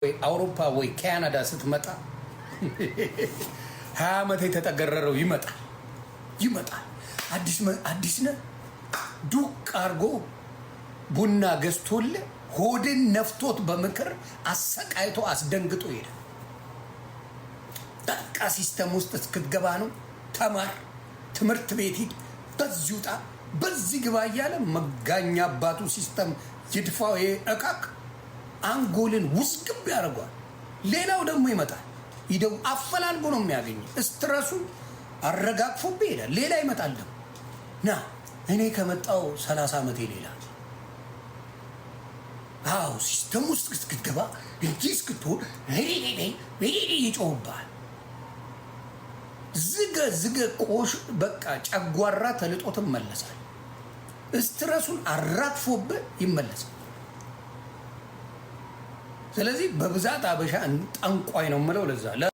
ወይ አውሮፓ ወይ ካናዳ ስትመጣ 20 ዓመት የተጠገረረው ይመጣል ይመጣል። አዲስ ነህ፣ ዱቅ አድርጎ ቡና ገዝቶልህ ሆድን ነፍቶት በምክር አሰቃይቶ አስደንግጦ ይሄዳል። በቃ system ውስጥ እስክትገባ ነው። ተማር፣ ትምህርት ቤት ሂድ፣ በዚህ ውጣ፣ በዚህ ግባ እያለ መጋኛ አባቱ system ይድፋው። ይሄ እካክ አንጎልን ውስግብ ያደርገዋል። ሌላው ደግሞ ይመጣል። ይደው አፈላልጎ ነው የሚያገኝ። Stress ኡ አረጋግፎብህ ይሄዳል። ሌላ ይመጣል ደግሞ፣ ና እኔ ከመጣው 30 ዓመቴ ሌላ። አዎ፣ system ውስጥ እስክትገባ እንዲህ እስክትሆን ይጮህብሃል። ዝገ ዝገ ቆሽ በቃ ጨጓራ ተልጦ ትመለሳል። Stress ኡን አራግፎብህ ይመለሳል። ስለዚህ በብዛት አበሻ ጠንቋይ ነው የምለው ለዛ።